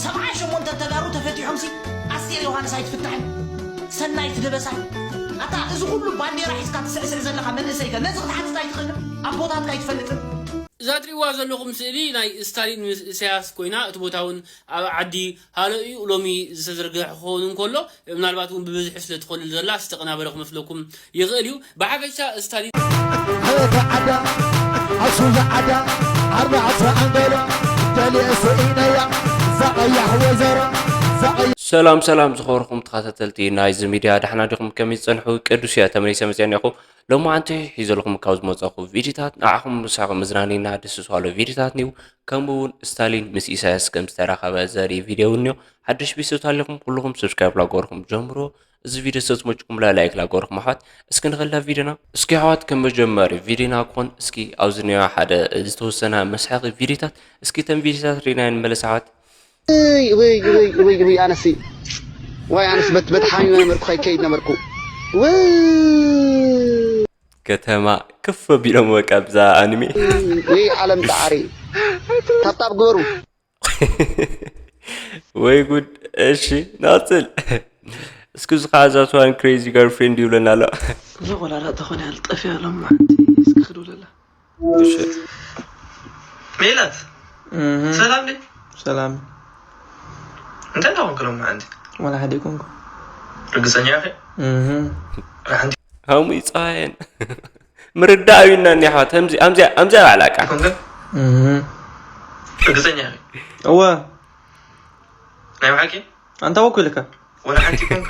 ሰብዓ ሸሞንተ ተጋሩ ተፈቲሖምሲ ኣስቴር ዮሃንስ ኣይትፍታሕን? ሰናይት ደበሳይ፣ ኣታ እዚ ኩሉ ባንዴራ ሒዝካ ትስዕስዕ ዘለኻ መንእሰይከ ነዚ ክትሓትት ኣይትኽእልን? ኣቦታትካ ኣይትፈልጥን? እዛ ትሪእዋ ዘለኹም ስእሊ ናይ ስታሊን ምስ ኢሳያስ ኮይና፣ እቲ ቦታ እውን ኣብ ዓዲ ሃሎ እዩ። ሎሚ ዝተዘርግሐ ክኸውን እንከሎ፣ ምናልባት እውን ብብዝሒ ስለ ትኾልል ዘላ ዝተቐናበረ ክመስለኩም ይኽእል እዩ። ብሓፈሻ ስታሊን ኣበታ ዓዳ ኣሱ ዝዓዳ ኣርባዕተ ኣንገሎ ደልየ ስኢነያ ዛቐያሕ ወይዘሮ ዛቐያ ሰላም ሰላም ዝኸበርኩም ተኸታተልቲ ናይዚ ሚድያ፣ ዳሕና ዲኹም? ከመይ ዝጸንሑ? ቅዱስ እያ ተመሊሰ መጽያ እኒኹ። ሎማዓንቲ ሒዘልኩም ካብ ዝመጻኹ ቪዲዮታት ንዓኹም ምሳኹም መዝናነይና ደስ ዝባሎ ቪዲዮታት እኒው። ከምኡ እውን ስታሊን ምስ ኢሳያስ ከም ዝተራኸበ ዘርኢ ቪድዮ እውን እኒኦ። ሓደሽ ቤተሰብ ተሃሊኹም ኩልኹም ሰብስክራይብ ላገበርኩም ጀምሮ። እዚ ቪድዮ ዝተመችኩም ላ ላይክ ላገበርኩም ኣሕዋት። እስኪ ንኸላ ቪድዮና እስኪ ኣሕዋት ከም መጀመሪ ቪድዮና ክኾን እስኪ ኣብዚ እኒኦ ሓደ ዝተወሰነ መስሓቂ ቪድዮታት እስኪ ተን ቪድዮታት ሪና ንመለስ ኣሕዋት። ወይ ወይ ወይ ወይ ወይ ኣነሲ ወይ ኣነስ በት በት ሓሚመ ነበርኩ ከይከይድ ነበርኩ። ወይ ከተማ ክፍ ኣቢሎም በቃ ብዛ ኣኒሜ። ወይ ዓለም ጣዕሪ ታብታብ ግበሩ። ወይ ጉድ። እሺ ናጽል እስኪ እዚ ከዓ ዛትዋን ክሬዚ ገርልፍሬንድ ይብለና ኣሎ። እዛ ቆልዓ ዳኣ ተኾነ ኣልጠፍያ ሎማዓንቲ እስኪ ክድውለላ። እሺ ሜላት ሰላም ዲ ሰላም እንታይ እንዳኾንክ ሎማዓንቲ? ዋላ ሓደ ኣይኮንኩ። ርግፀኛ ኢኺ? እህ ሓንቲ ሃሙ ይፀሃየን ምርዳእ ኣብዩና እኒ ኣሕዋት። ኣምዚኣ ባዕላ ቃ ኣይኮንክን? እህ ርግፀኛ ኢኺ? እወ ናይ ብሓቂ? ኣንታ ወኩ ኢልካ። ወላ ሓንቲ ኮንክ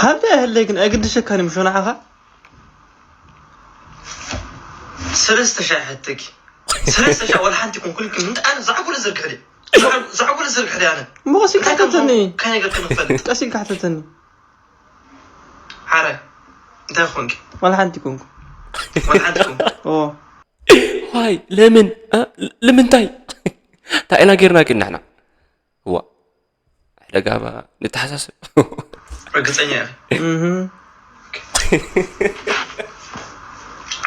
ሃብታ ይህለይ ግን ኣይግድሸካን እዩ ምሾ ንዓኻ። ሰለስተ ሻሕ ሕተኪ ሰለስተ ሻሕ ወላ ሓንቲ ኮንኩልክ ምንጣ ኣነ ዛዕጎለ ዝርግሕ ድየ ዛዕጎለ ዝርግሕ ድየ ኣነ እሞ ቀስ ኢልካ እንታይ ከም ሕተተኒ ከይ ነገር ክንፈልጥ ቀስ ኢልካ ሕተተኒ ሓራይ እንታይ ኮንኪ ወላ ሓንቲ ኮንኩ ወላ ሓንቲ ኮንኩ ኦ ዋይ ለምን እ? ልምንታይ እንታይ ኢና ጌርና ግን ንሕና እዋ ሕደጋባ ንተሓሳስብ ርግፀኛ ኢኺ እህ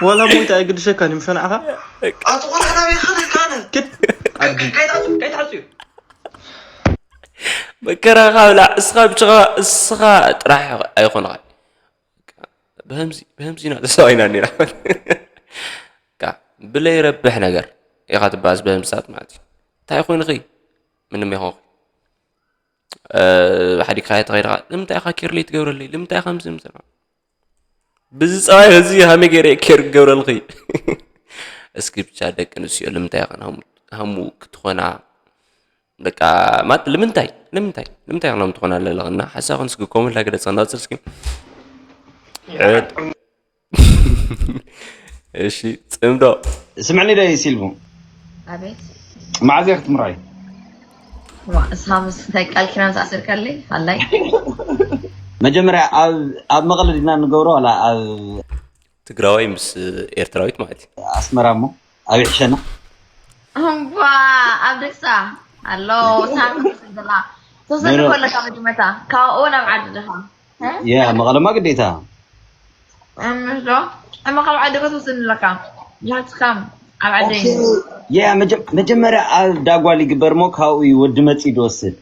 ወላ ሞይታ ኣይግድሸካን እዩ ምሸ ንዓኻ ኣቲ ቆልዓ ናበይ ኸደልካ ኣነ ክድ ኣድጊ ከይትዓፅዩ ከይትዓፅዩ መከራኻ ብላዕ እስኻ ብቻኻ እስኻ ጥራሕ ኣይኾንኻ ብሀምዚ ብሀምዚ ኢና ተሰዋይና ኔራ ብለይ ረብሕ ነገር ኢኻ ትባስ ብሀምዝታት ማለት እዩ እንታይ ኮይንኺ ምንም ይኾንኺ ሓዲግካ ተኸይድኻ ንምንታይ ኢኻ ኬር ለይ ትገብረለይ ንምንታይ ከምዚ ምሰና ብዚ ፀባይ እዚ ሃመይ ገይረ ኬር ክገብረልኺ እስኪ ብቻ ደቂ ኣንስትዮ ልምንታይ ኢኸን ሃሙ ክትኾና በቃ ማት ልምንታይ ልምንታይ ልምንታይ ኢኸን ሃሙ ትኾና ኣለለኽና ሓሳኽን እስኪ ኮመንት ላይ ገለፀ ናፅር እስኪ እሺ ጽምዶ ስምዕኒ ደይ ሲልቡ ኣቤት መዓዝ ኢኺ ክትምርዓይ? ዋ፣ እስኻ ምስ እንታይ ቃል ኪዳን ዝኣሰርካለይ ሃላይ መጀመርያ ኣብ ኣብ መቐለ ዲና ንገብሮ ዋላ ኣብ ትግራዋይ ምስ ኤርትራዊት ማለት እዩ ኣስመራ እሞ ኣብ ይሕሸና እምቧ ኣብ ድግሳ ኣሎ ሳሚ ዘላ ተሰልፎ ኣለካ መጀመርታ ካብኡ ናብ ዓዲ ድኻ ያ መቐለማ ግዴታ እምሽ ዶ እሞ ካብ ዓዲ ክትወስድ ኣለካ you have to come ኣብ ዓደይ ያ መጀመርያ ኣብ ዳጓል ይግበር ሞ ካብኡ እዩ ወዲ መፂ ድወስድ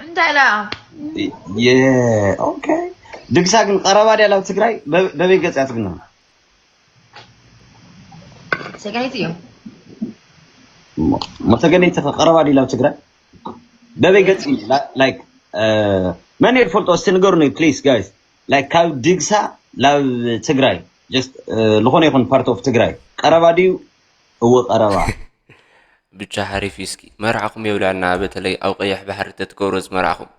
እንታይ ኢላ ኦኬ ድግሳ ግን ቀረባ ድያ ላብ ትግራይ በበይ ገፅያ ትግና ሰገነይቲ እዮም ሞ ተገነይቲ ቀረባ ድዩ ላብ ትግራይ በበይ ገፂ ላይክ መን እየ ዝፈልጦ እስቲ ንገሩኒ ፕሊስ ጋይስ ላይክ ካብ ድግሳ ላብ ትግራይ ጀስት ዝኾነ ይኹን ፓርት ኦፍ ትግራይ ቀረባ ድዩ እወ ቀረባ ብቻ ሓሪፍ እዩ እስኪ መርዓኹም የብላና በተለይ ኣብ ቀይሕ ባሕሪ ተትገብሮ ዝመርዓኹም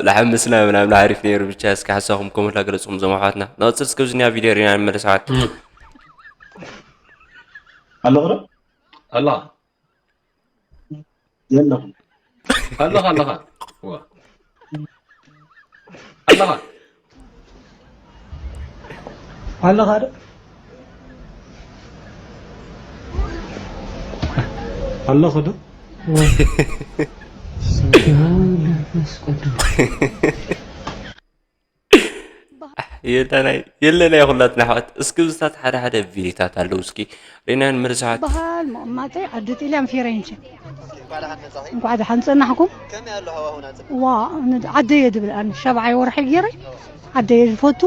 ላሓምስና ምናምን ሓሪፍ ነይሩ ብቻ እስኪ ሓሳኹም ኮመንት ላገለፅኹም ዞም ኣሕዋትና ንቐፅል እስከ ብዝኒያ ቪድዮ ሪና ንመለስ ኣሕዋት ኣለኹ ዶ ኣለኻ የለኹም ኣለኻ ኣለኻ ዋ ኣለኻ ኣለኻ ዶ ኣለኹ ዶ የለናይ የለናይ ኩላትና ኣሕዋት። እስኪ ብዝታት ሓደ ሓደ ቪዲዮታት ኣለዉ፣ እስኪ ሪናን ምርሳት። በሃል መቐማጠይ ዓዲ ጥልያን ፊሬንቸ። እንኳዕ ደሓን ጸናሕኩም። ዋ፣ ዓደየ ድብል ኣነ ሸብዓይ ወርሒ ገይረ ዓደየ ዝፈቱ፣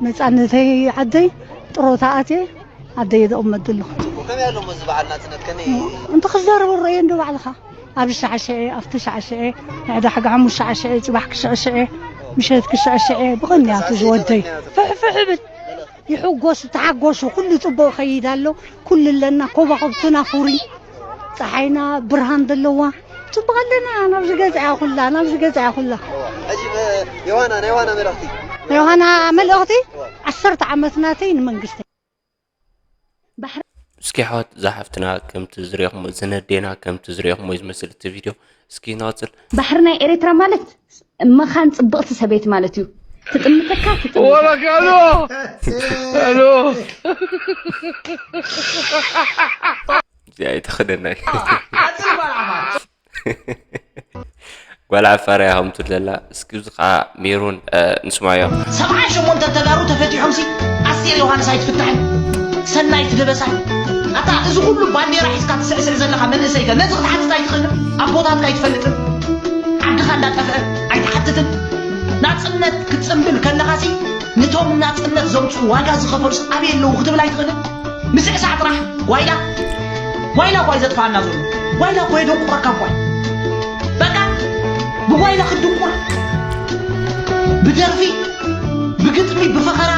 ነጻነተይ ዓደይ፣ ጥሮታ ኣትየ ዓደየ ደቕመጥ ዘለኹ። ከመይ ኣሎ እዚ በዓል ናጽነት ከመይ? እንተ ክዛረቡ ርአዮ እንዶ ባዕልኻ። ኣብ ሻዕሸዐ፣ ኣብቲ ሻዕሸዐ፣ ንዕዳሕጋ ሓሙሽተ ሻዕሸዐ፣ ጽባሕ ክሻዕሸዐ፣ ምሸት ክሻዕሸዐ፣ ብቕንያቱ ዝወደይ። ፍሕፍሕ ብል። ይሕጎስ፣ ተሓጎሱ፣ ኩሉ ጽቡቕ ይኸይድ ኣሎ። ኩሉ ኣለና፣ ኮባኸብትና ፍሩይ፣ ጸሓይና ብርሃን ዘለዋ። ጽቡቕ ኣለና፣ ናብዚ ገዛ እያ ኩላ፣ ናብዚ ገዛ እያ ኩላ። ሕጂ ብ-፣ ዮሃና፣ ናይ ዮሃና መልእኽቲ። ናይ ዮሃና መልእኽቲ፣ ዓሰርተ ዓመት ናተይ ንመንግስቲ። ባሕሪ እስኪ ኣሕዋት፣ እዛ ሓፍትና ከምቲ ዝሪኦኹሞ፣ እዘን ኣዴና ከምቲ ዝሪኦኹሞ እዩ ዝመስል እቲ ቪድዮ። እስኪ ንቐጽል። ባሕሪ ናይ ኤርትራ ማለት መኻን ጽብቕቲ ሰበይቲ ማለት እዩ። ትጥምተካ፣ ትጥምተካ። ወበቃ፣ ኣሎ፣ ኣሎ። እዚኣ ኣይተኽደናይ። ጓል ዓፋር እያ ከምትብል ዘላ። እስኪ እዚ ከዓ ሜሮን፣ እ፣ ንስማዮ። ሰብዓን ሸሞንተን ተጋሩ ተፈቲሖምሲ ኣስቴር ዮሃንስ ኣይትፍታሕን፣ ሰናይት ደበሳይ። ኣታ እዚ ኩሉ ባንዴራ ሒዝካ ትስዕስዕ ዘለኻ መንእሰይ ከ ነዚ ክትሓትት ኣይትኽእልን? ኣቦታትካ ኣይትፈልጥን? ዓድኻ እንዳጠፍአ ኣይትሓትትን? ናጽነት ክትጽንብል ከለኻሲ ንቶም ናጽነት ዘምጽኡ ዋጋ ዝኸፈሉስ ኣበይ ኣለዉ ክትብል ኣይትኽእልን? ምስዕሳዕ ጥራሕ። ጓይላ፣ ጓይላ ጓይ ዘጥፋና ዘሎ። ጓይላ ጓይ ደንቁረካ ጓይ። በቃ ብጓይላ ክትድንቁር። ብደርፊ፣ ብግጥሚ፣ ብፈኸራ።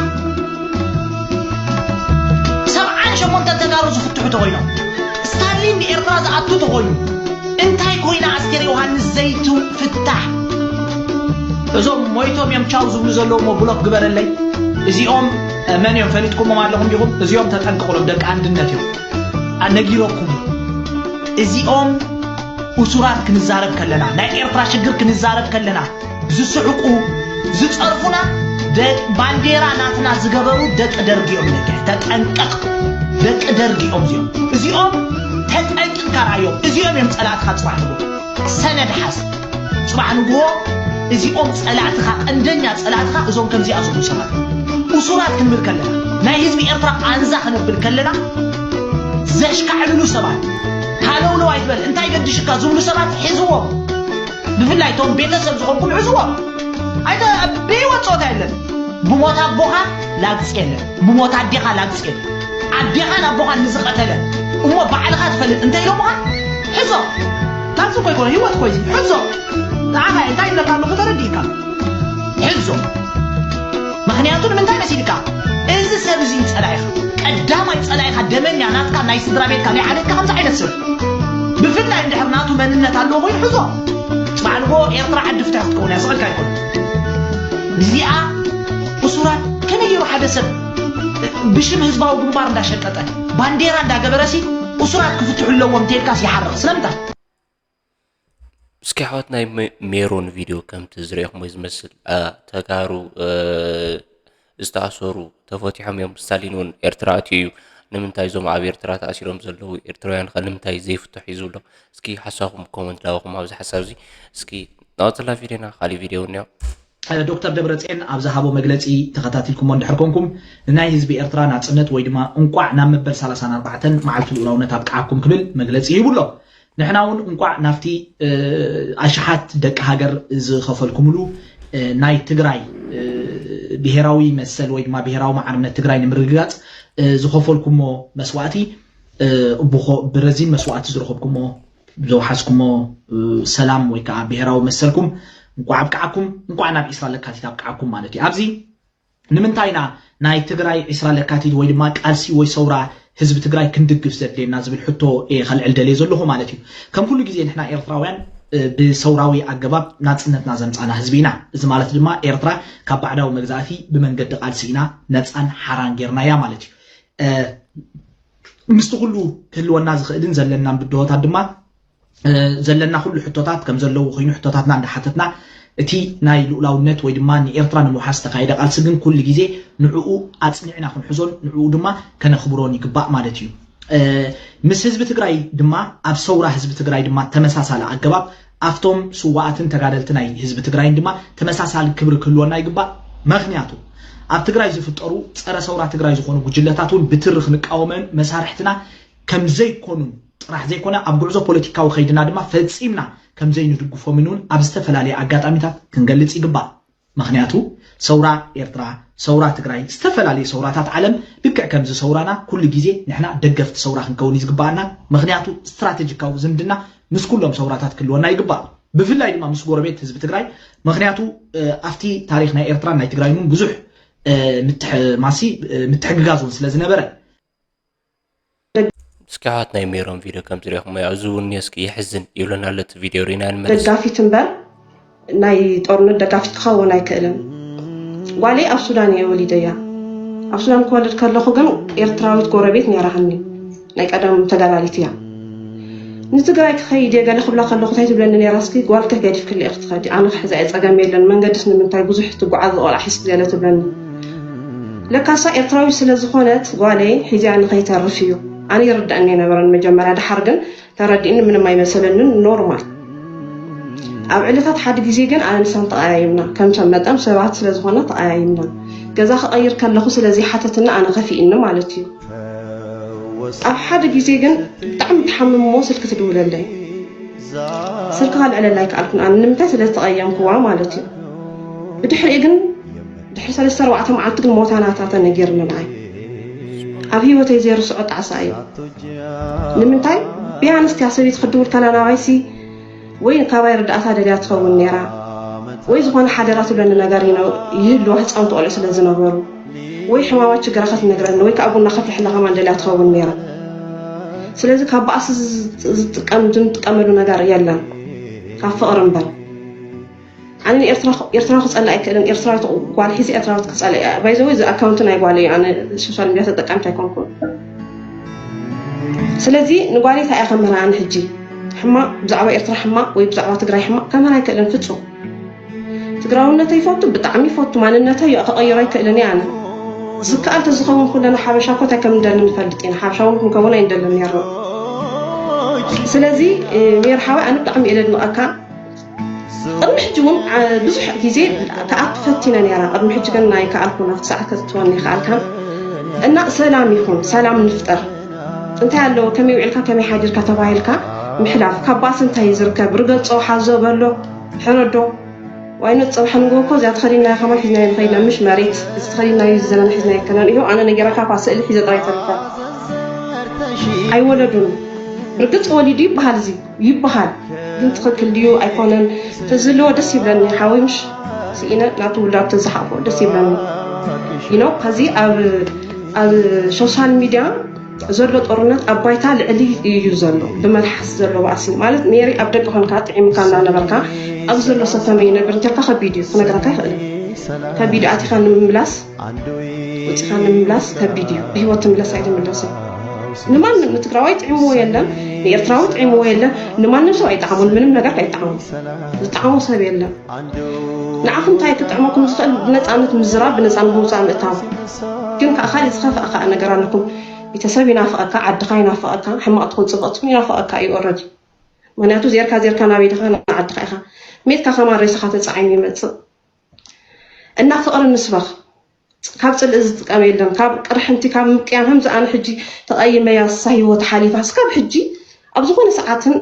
ሰብዓን ሸሞንተ ተጋሩ ዝፍትሑ ተኾይኖም፣ ስታሊን ንኤርትራ ዝኣቱ ተኾይኑ፣ እንታይ ኮይና ኣስቴር ዮሃንስ ዘይትፍታሕ? እዞም ሞይቶም እዮም ቻው ዝብሉ ዘለዉ እሞ ብሎክ ግበረለይ። እዚኦም መን እዮም ፈሊጥኩሞም ኣለኹም ዲኹም? እዚኦም ተጠንቀቑሎም፣ ደቂ ኣንድነት እዮም። ኣነጊረኩም። እዚኦም እሱራት ክንዛረብ ከለና፣ ናይ ኤርትራ ሽግር ክንዛረብ ከለና፣ ዝስሕቁ፣ ዝጸርፉና፣ ደ-፣ ባንዴራ ናትና ዝገበሩ ደቂ ደርጊ እዮም። ነጊረ፣ ተጠንቀቕ። ደቂ ደርጊ እዮም እዚኦም። እዚኦም ተጠንቂቕካ ረኣዮም። እዚኦም እዮም ጸላእትኻ ጽባሕ ንግሆ። ሰነድ ሓዝ። ጽባሕ ንግሆ እዚኦም ጸላእትኻ፣ ቀንደኛ ጸላእትኻ እዞም ከምዚኣ ዝብሉ ሰባት እዮም። እሱራት ክንብል ከለና፣ ናይ ህዝቢ ኤርትራ ቃንዛ ክነብል ከለና፣ ዘሽካዕልሉ ሰባት፣ ሃለውለው ኣይትበል፣ እንታይ ገድሽካ ዝብሉ ሰባት ሕዝዎም። ብፍላይ እቶም ቤተሰብ ዝኾንኩም ሕዝዎም። ኣይተ-፣ ብህይወት ጾታ የለን። ብሞት ኣቦኻ ላግጺ የለን። ብሞት ኣዴኻ ላግጺ የለን። ኣዴኻን ኣቦኻን ንዝቐተለ እሞ ባዕልኻ ትፈልጥ እንተ ኢሎምኻ፣ ሕዞ። ታክሲ እኮ ኣይኮነ፣ ህይወት እኮ እዩ። ሕዞ። ንዓኻ እንታይ ይብለካ ኣለኹ ተረዲእካ። ሕዞ። ምኽንያቱ ንምንታይ መሲልካ? እዚ ሰብ እዚ እዩ ጸላኢኻ። ቀዳማይ ጸላኢኻ ደመኛ ናትካ ናይ ስድራ ቤትካ ናይ ዓሌትካ ከምዚ ዓይነት ሰብ። ብፍላይ እንድሕር ናቱ መንነት ኣለዎ ኮይኑ ሕዞ። ጽባሕ ንግሆ ኤርትራ ዓዲ ፍትሒ ክትከውን እያ፣ ስቕ ኢልካ ኣይኮነን። እዚኣ እሱራት ከመይ ገይሩ ሓደ ሰብ ብሽም ህዝባዊ ግንባር እንዳሸቀጠ ባንዴራ እንዳገበረሲ እሱራት ክፍትሑ ኣለዎም እንተይልካስ ይሓርቕ። ስለምንታይ? እስኪ ኣሕዋት ናይ ሜ-፣ ሜሮን ቪድዮ ከምቲ ዝሪኦኹሞ ዝመስል፣ እ፣ ተጋሩ፣ እ፣ ዝተኣሰሩ ተፈቲሖም እዮም። ስታሊን እውን ኤርትራ ኣትዩ እዩ። ንምንታይ እዞም ኣብ ኤርትራ ተኣሲሮም ዘለዉ ኤርትራውያን ኸ ንምንታይ ዘይፍትሑ እዩ ዝብሎ? እስኪ ሓሳብኩም ኮመንት ዳበኹም ኣብዚ ሓሳብ እዚ። እስኪ ናቐጽላ ቪድዮና፣ ካሊእ ቪድዮ እውን እኒኦ። ዶክተር ደብረጽዮን ኣብ ዝሃቦ መግለጺ ተኸታቲልኩሞ እንድሕር ኮንኩም፣ ንናይ ህዝቢ ኤርትራ ናጽነት ወይ ድማ እንቋዕ ናብ መበል ሰላሳን ኣርባዕተን መዓልቲ ልኡላውነት ኣብቅዓኩም ክብል መግለጺ ሂቡ ኣሎ። ንሕና እውን እንቋዕ ናብቲ፣ እ፣ ኣሽሓት ደቂ ሃገር ዝኸፈልኩምሉ፣ እ፣ ናይ ትግራይ፣ እ፣ ብሄራዊ መሰል ወይ ድማ ብሄራዊ ማዕርነት ትግራይ ንምርግጋጽ፣ እ፣ ዝኸፈልኩሞ መስዋእቲ፣ እ፣ ብኾ-፣ ብረዚን መስዋእቲ ዝረኸብኩሞ፣ ዘውሓስኩሞ፣ እ፣ ሰላም ወይ ከዓ ብሄራዊ መሰልኩም እንቋዕ ኣብቅዓኩም፣ እንቋዕ ናብ ዒስራ ለካቲት ኣብቅዓኩም ማለት እዩ። ኣብዚ ንምንታይ ኢና ናይ ትግራይ ዒስራ ለካቲት ወይ ድማ ቃልሲ ወይ ሰውራ ህዝቢ ትግራይ ክንድግፍ ዘድልየና ዝብል ሕቶ እየ ከልዕል ደልየ ዘለኹ ማለት እዩ። ከም ኩሉ ግዜ ንሕና ኤርትራውያን፣ እ፣ ብሰውራዊ ኣገባብ ናጽነትና ዘምጻና ህዝቢ ኢና። እዚ ማለት ድማ ኤርትራ ካብ ባዕዳዊ መግዛእቲ ብመንገዲ ቃልሲ ኢና ነጻን ሓራን ጌርናያ ማለት እዩ። እ፣ ምስቲ ኩሉ ክህልወና ዝኽእልን ዘለናን ብድሆታት ድማ፣ እ፣ ዘለና ኩሉ ሕቶታት ከም ዘለዉ ኮይኑ፣ ሕቶታትና እንዳሓተትና፣ እቲ ናይ ልኡላውነት ወይ ድማ ንኤርትራ ንምውሓስ ዝተኻየደ ቃልሲ ግን ኩሉ ግዜ ንዕኡ ኣጽኒዕና ክንሕዞን ንዕኡ ድማ ከነኽብሮን ይግባእ ማለት እዩ። እ፣ ምስ ህዝቢ ትግራይ ድማ፣ ኣብ ሰውራ ህዝቢ ትግራይ ድማ ተመሳሳሊ ኣገባብ፣ ኣብቶም ስዋኣትን ተጋደልቲ ናይ ህዝቢ ትግራይን ድማ ተመሳሳሊ ክብሪ ክህልወና ይግባእ። ምኽንያቱ ኣብ ትግራይ ዝፍጠሩ ጸረ ሰውራ ትግራይ ዝኾኑ ጉጅለታት እውን ብትሪ ክንቃወመን መሳርሕትና ከም ዘይኮኑን ጥራሕ ዘይኮነ ኣብ ጉዕዞ ፖለቲካዊ ከይድና ድማ ፈጺምና ከም ዘይንድግፎምን እውን ኣብ ዝተፈላለየ ኣጋጣሚታት ክንገልጽ ይግባእ። ምኽንያቱ ሰውራ ኤርትራ፣ ሰውራ ትግራይ፣ ዝተፈላለዩ ሰውራታት ዓለም ልክዕ ከምዚ ሰውራና ኩሉ ግዜ ንሕና ደገፍቲ ሰውራ ክንከውን እዩ ዝግባኣና። ምኽንያቱ ስትራቴጂካዊ ዝምድና ምስ ኩሎም ሰውራታት ክህልወና ይግባእ። ብፍላይ ድማ ምስ ጎረቤት ህዝቢ ትግራይ። ምኽንያቱ ኣብቲ ታሪኽ ናይ ኤርትራን ናይ ትግራይን እውን ብዙሕ ምትሕማሲ ምትሕግጋዝ እውን ስለ ዝነበረ። እስኪ ኣሕዋት ናይ ሜሮን ቪድዮ ከም ዝሪኹሞ ያው እዚ እውን እስኪ የሕዝን ይብለና ኣሎ እቲ ቪድዮ ሪና ንመለስ። ደጋፊት እምበር ናይ ጦርነት ደጋፊት ክኸውን ኣይክእልን። ጓለይ ኣብ ሱዳን እየ ወሊደያ። ኣብ ሱዳን ክወልድ ከለኹ ግን ኤርትራዊት ጎረቤት ነይራትኒ። ናይ ቀደም ተጋዳሊት እያ። ንትግራይ ክኸይድ እየ ገለ ክብላ ከለኹ እንታይ ትብለኒ ነይራ እስኪ ጓልኪ ገዲፍክለይ ኢኺ ትኸዲ ኣነ ክሕዛ እየ ጸገም የለን መንገድስ ንምንታይ ብዙሕ ትጓዓዝ ቆልዓ ሒዝኪ ገለ ትብለኒ። ለካሳ ኤርትራዊት ስለ ዝኾነት ጓለይ ሒዝያ ንኸይተርፍ እዩ። ኣነ ይርደኣኒ ኣይነበረን መጀመርያ ደሓር ግን ተረዲእኒ ምንም ኣይመሰለንን ኖርማል ኣብ ዕለታት ሓደ ግዜ ግን ኣነ ንሳን ተቐያይምና ከምተን መጠን ሰባት ስለ ዝኾና ተቐያይምና ገዛ ክቐይር ከለኹ ስለ ዘይሓተትና ኣነ ከፊእኒ ማለት እዩ ኣብ ሓደ ግዜ ግን ብጣዕሚ ትሓምም እሞ ስልኪ ትድውለለይ ስልኪ ከልዕለላ ኣይከኣልኩን ኣነ ንምንታይ ስለ ዝተቐየምክዋ ማለት እዩ ብድሕሪኡ ግን ድሕሪ ሰለስተ ኣርባዕተ መዓልቲ ግን ሞታ ናታ ተነጊርኒ ንዓይ ኣብ ህይወተይ ዘይርስዖ ጣዕሳ እዩ ንምንታይ ቢያንስ እቲያ ሰበይቲ ክትድውል ከላ ናባይሲ ወይ ካባይ ርዳእታ ደልያ ትኸውን ነይራ ወይ ዝኾነ ሓደራ ትብለኒ ነገር ይህልዋ ህፃውንቲ ቆልዑ ስለ ዝነበሩ ወይ ሕማማት ችግራ ከትነግረኒ ወይ ከዓ ቡና ከፍልሐላ ከማን ደልያ ትኸውን ነይራ ስለዚ ካብ በኣሲ ዝጥቀም ዝንጥቀመሉ ነገር የለን ካብ ፍቕሪ እምበር ኣነ ንኤርትራ ኤርትራዊ ክጸልእ ኣይክእልን ኤርትራዊት ጓል ሒዘ ኤርትራዊት ክጸልእ እየ by the way እዚ ኣካውንቲ ናይ ጓለይ እዩ ኣነ ሶሻል ሚድያ ተጠቃሚት ኣይኮንኩን ስለዚ ንጓለይ እንታይ እየ ከምህራ ኣነ ሕጂ ሕማቕ ብዛዕባ ኤርትራ ሕማቕ ወይ ብዛዕባ ትግራይ ሕማቕ ከምህራ ኣይክእልን ፍጹም ትግራውነተይ ይፈቱ ብጣዕሚ ይፈቱ ማንነተይ እዩ ክቐይሮ ኣይክእልን እየ ኣነ ዝከኣል ተዝኸውን ኩለና ሓበሻ እኮ እንታይ ከም እንደሊ ንፈልጥ ኢና ሓበሻ እውን ክንከውን ኣይንደልን ነርና ስለዚ ሜር ሓወይ ኣነ ብጣዕሚ እየ ለድንቐካ ቅድሚ ሕጂ እውን ብዙሕ ግዜ ክኣቱ ፈቲነ ነራ ቅድሚ ሕጂ ግን ናይ ከኣልኩን ኣብቲ ሰዓት ከተትወኒ ይከኣልካን እና ሰላም ይኹን ሰላም ንፍጠር እንታይ ኣለዎ ከመይ ውዒልካ ከመይ ሓዲርካ ተባሂልካ ምሕላፍ ካብ ባእሲ እንታይ ዝርከብ ርገጾ ሓዞ በሎ ሕረዶ ዋይኖት ጽባሕ ንግሆ እኮ እዚኣ ተኸዲንናዮ ከማን ሒዝናዮ ንኸይድና ምሽ መሬት እዚ ተኸዲንናዮ እዚ ዘለና ሒዝናዮ ከናን ይኸው ኣነ ነጊረካ እኳ ስእሊ ሒዘ ጥራይ ተሪፈ ኣይወለዱን ርግጽ ወሊዱ ይበሃል እዚ ይበሃል ግን ትኽክል ድዩ ኣይኮነን ተዝህልዎ ደስ ይብለኒ ሓወይ ምሽ ስኢነ ናቱ ውላድ ተዝሓቆ ደስ ይብለኒ you know ከዚ ኣብ ኣብ ሶሻል ሚድያ ዘሎ ጦርነት ኣብ ባይታ ልዕሊ እዩ ዘሎ ብመልሓስ ዘሎ ባእሲ ማለት ሜሪ ኣብ ደቂ ኮንካ ጥዒምካ እናነበርካ ኣብዚ ዘሎ ሰብ ከመይ ይነብር እንተልካ ከቢድ እዩ ክነግረካ ይኽእል ከቢድ ኣቲኻ ንምምላስ ወፂኻ ንምምላስ ከቢድ እዩ ብሂወት ትምለስ ኣይትምለስን ንማንም ንትግራዋይ ጥዕምዎ የለን ንኤርትራዊ ጥዕምዎ የለን ንማንም ሰብ ኣይጠዓሙን ምንም ነገር ኣይጠዓሙ ዝጠዓሙ ሰብ የለን ንዓኹም እንታይ ክጥዕመኩም ዝኽእል ብነፃነት ምዝራብ ብነፃነት ምውፃእ ምእታው ግን ከዓ ካሊእ ዝኸፍኣ ከዓ ነገር ኣለኩም ቤተሰብ ይናፍቐካ ዓድኻ ይናፍቐካ ሕማቕ ትኹን ፅብቕ ትኹን ይናፍቐካ እዩ ኦረዲ ምክንያቱ ዜርካ ዜርካ ናበይ ድኻ ንዓድኻ ኢኻ ሜትካ ከማን ሬሳኻ ተፃዒኑ ይመፅእ እና ፍቕሪ ንስበኽ ካብ ፅልኢ ዝጥቀም የለን ካብ ቅርሕንቲ ካብ ምቅያም ከምዚ ኣነ ሕጂ ተቐይመያ እሳ ሂወት ሓሊፋ እስካብ ሕጂ ኣብ ዝኾነ ሰዓትን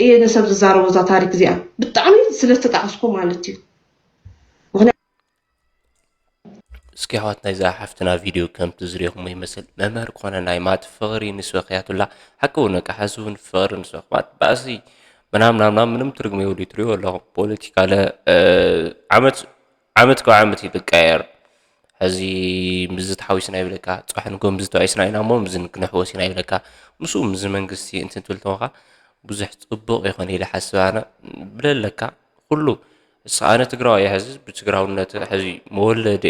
እየ ንሰብ ዝዛረቦ እዛ ታሪክ እዚኣ ብጣዕሚ ስለዝተጣዕስኩ ማለት እዩ እስኪ ኣሕዋት ናይዛ ሓፍትና ቪድዮ ከምቲ ዝሪኹሞ ይመስል መምህር ኮነ ናይ ማት ፍቕሪ ንስበኽያቱላ ሓቂ እውን በቃ ሓዚ እውን ፍቕሪ ንስበኽ ማት ባእሲ ምናምን ምናምን ምንም ትርጉም የብሉ ትሪእዎ ኣለኹም ፖለቲካ ለ ዓመት ዓመት ካብ ዓመት ይትቀየር ሕዚ ምዚ ተሓዊስና ይብለካ ፅባሕ ንጎ ምዚ ተባኢስና ኢና እሞ ምዚ ክንሕወስ ኢና ይብለካ ምስኡ ምዚ መንግስቲ እንትንትብል ተወካ ብዙሕ ፅቡቕ ይኾን ኢለ ሓስብ ኣነ ብለለካ ኩሉ እስ ኣነ ትግራዋይ ሕዚ ብትግራውነት ሕዚ መወለደ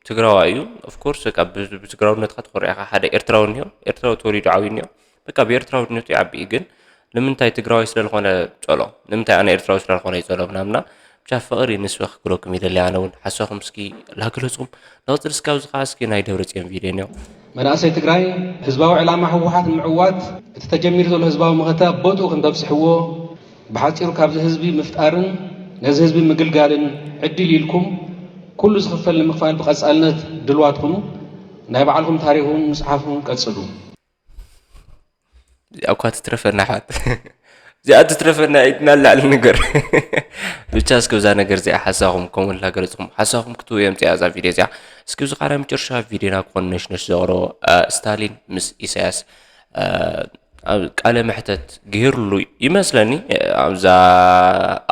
ትግራዋይ እዩ ኦፍኮርስ በቃ ብትግራውነትካ ተኮሪዕካ ሓደ ኤርትራዊ እኒኦ ኤርትራዊ ተወሊዱ ዓብዩ እኒኦ በቃ ብኤርትራውነቱ ይዓቢ ግን ንምንታይ ትግራዋይ ስለዝኾነ ጸሎ ንምንታይ ኣነ ኤርትራዊ ስለዝኾነ ይጸሎ ምናምና ብቻ ፍቕሪ ንስበ ክግረኩም ይደሊ ኣነ እውን ሓሳኹም እስኪ ላግለጹም ንቕጽል እስካብ ዝኸዓ እስኪ ናይ ደብረጽዮን ቪድዮ እኒኦ መናእሰይ ትግራይ ህዝባዊ ዕላማ ህወሓት ንምዕዋት እቲ ተጀሚሩ ዘሎ ህዝባዊ መኸተ ኣብ ቦትኡ ክንተብፅሕዎ ብሓፂሩ ካብዚ ህዝቢ ምፍጣርን ነዚ ህዝቢ ምግልጋልን ዕድል ኢልኩም ኩሉ ዝኽፈል ንምኽፋል ብቐጻልነት ድልዋት ኩኑ። ናይ ባዕልኹም ታሪኽን ምጽሓፍን ቀጽሉ። እዚኣ እኳ ትትረፈና ኣሕዋት፣ እዚኣ ትትረፈና ኢድና ላዕሊ ነገር። ብቻ እስኪ ብዛ ነገር እዚኣ ሓሳኹም ኮመንት ላገለጽኹም ሓሳኹም ክትቡ እዮም እዚኣ እዛ ቪድዮ እዚኣ። እስኪ እዚ ቃራ መጨረሻ ቪድዮና ክኾን ነሽነሽ ዘቕረቦ ስታሊን ምስ ኢሳያስ ቃለ መሕተት ገይሩሉ ይመስለኒ። ኣብዛ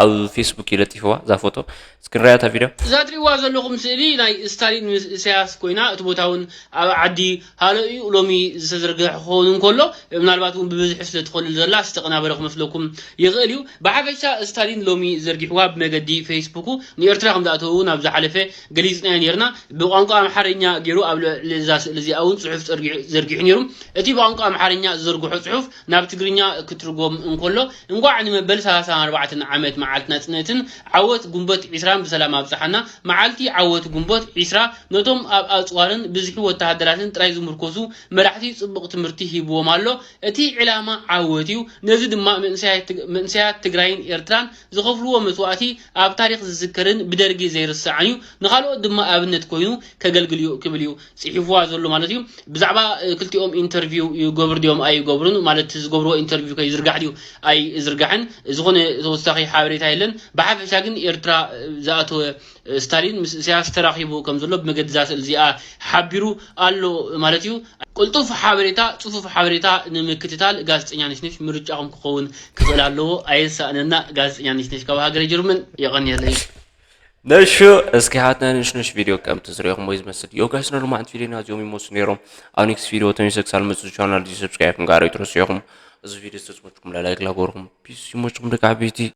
ኣብ ፌስቡክ ይለጢፍዋ እዛ ፎቶ። እስኪ ንሪኣ እታ ቪድዮ። እዛ ትሪእዋ ዘለኹም ስእሊ ናይ ስታሊን ምስ ኢሳያስ ኮይና እቲ ቦታ እውን ኣብ ዓዲ ሃሎ እዩ ሎሚ ዝተዘርግሐ ክኸውን እንከሎ ምናልባት እውን ብብዝሒ ስለ ትኸልል ዘላ ዝተቐናበረ ክመስለኩም ይኽእል እዩ። ብሓፈሻ ስታሊን ሎሚ ዘርጊሕዋ ብመገዲ ፌስቡኩ ንኤርትራ ከም ዝኣተዉ ናብ ዝሓለፈ ገሊጽናዮ ነርና። ብቋንቋ ኣምሓርኛ ገይሩ ኣብ ልዕሊ እዛ ስእሊ እዚኣ እውን ጽሑፍ ዘርጊሑ ነይሩ። እቲ ብቋንቋ ኣምሓርኛ ዝዘርግሖ ጽሑፍ ናብ ትግርኛ ክትርጎም እንከሎ እንቋዕ ንመበል ሰላሳን ኣርባዕተን ዓመት መዓልቲ ናጽነትን ዓወት ጉንበት ዒስራን ብሰላም ኣብጽሓና። መዓልቲ ዓወት ጉንበት ዒስራ ነቶም ኣብ ኣጽዋርን ብዝሒ ወተሃደራትን ጥራይ ዝምርኮሱ መራሕቲ ጽቡቕ ትምህርቲ ሂብዎም ኣሎ። እቲ ዕላማ ዓወት እዩ። ነዚ ድማ መንእሰያት ትግራይን ኤርትራን ዝኸፍልዎ መስዋእቲ ኣብ ታሪኽ ዝዝከርን ብደርጊ ዘይርሳዕን እዩ። ንኻልኦት ድማ ኣብነት ኮይኑ ከገልግል እዩ ክብል እዩ ጽሒፍዋ ዘሎ ማለት እዩ። ብዛዕባ ክልቲኦም ኢንተርቪው ይገብሩ ድዮም ኣይገብሩን ማለት ዝገብርዎ ኢንተርቪው ከይዝርጋሕ ድዩ ኣይዝርጋሕን ዝኾነ ተወሳኺ ሓበሬታ የለን። ብሓፈሻ ግን ኤርትራ ዝኣተወ ስታሊን ምስ ኢሳያስ ተራኺቡ ከም ዘሎ ብመገዲ እዛ ስእሊ እዚኣ ሓቢሩ ኣሎ ማለት እዩ። ቅልጡፍ ሓበሬታ፣ ጽፉፍ ሓበሬታ ንምክትታል ጋዜጠኛ ነሽነሽ ምርጫኹም ክኸውን ክኽእል ኣለዎ። ኣየሳእነና። ጋዜጠኛ ነሽነሽ ካብ ሃገረ ጀርመን። የቐንየለይ። ነሹ እስኪ ሓትና ንሽነሽ ቪድዮ ከም ትዝሪኹም ወይ ዝመስል ዮጋስ ኖርማንት ቪድዮና እዚኦም ይመስሉ ነይሮም። ኣብ ኔክስት ቪድዮ ተመልሰ ክሳብ መፅእ ቻናል እዚ ሰብስክራይብ ምግባር ኣይትረስዑ ኢኹም። እዚ ቪድዮ ዝተፅመችኩም ላይክ ላጎርኩም ፒስ ይመችኩም ደቂ ዓበይቲ።